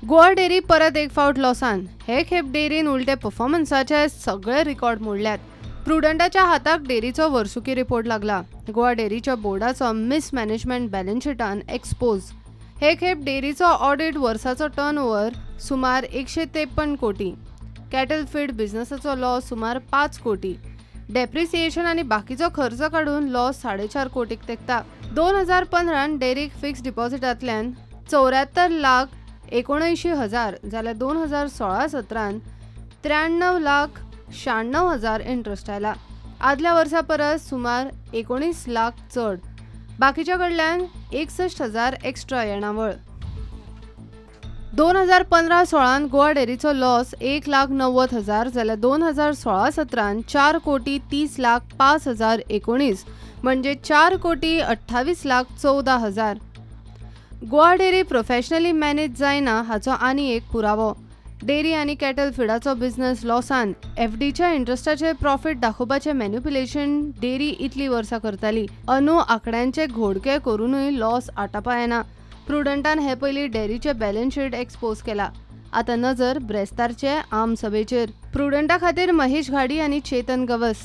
Goa dairy परत एक फावट लॉसान. हे खेप डेअरीन उलटे परफॉर्मन्साचे सगळे रिकॉर्ड मोडल्यात. प्रुडंटाच्या हाताक डेअरीचो वर्सुकी रिपोर्ट लागला. गोवा डेअरीच्या बोर्डाचो मिसमॅनेजमेंट बॅलन्स शीटान एक्सपोज. हे खेप डेअरीचो ऑडिट वर्साचो टर्न ओव्हर सुमार 153 कोटी, कॅटल फीड बिझनेसाचो लॉस सुमार 5 कोटी, डेप्रिसिएशन आनी बाकीचो खर्च काडून लॉस 4.5 कोटीक तेंकता. 2015 डेअरीक फिक्स डिपॉझिटांतल्यान 74,79,000 जाल्यार 2016-17 93,96,000 इंट्रस्ट आयला. आदल्या वर्सा परस सुमार 19 लाख चड. बाकीच्या कडल्यान 61,000 एक्स्ट्रा येणावळ. 2015-16 गोवा डेअरीचो लॉस 1,90,000 जाल्यार 2016-17 4,30,05,019 म्हणजे 4,28,14,000. गोवा डेअरी प्रोफेशनली मॅनेज जायना हाचो आनी एक पुरावो. डेअरी आनी कॅटल फिडाचो बिझनेस लॉसान. एफडीच्या इंट्रस्टाचे प्रॉफिट दाखोवपाचें मॅन्युप्युलेशन डेअरी इतली वर्सां करताली. अंदू आंकड्यांचे घोडके करूनय लॉस आटापा येना. प्रुडंटान हे पयलीं डेअरीचे बॅलन्स शीट एक्सपोज केला. आतां नजर ब्रेस्तारचे आमसभेचेर. प्रुडंटा खातीर महेश घाडी आनी चेतन गवस.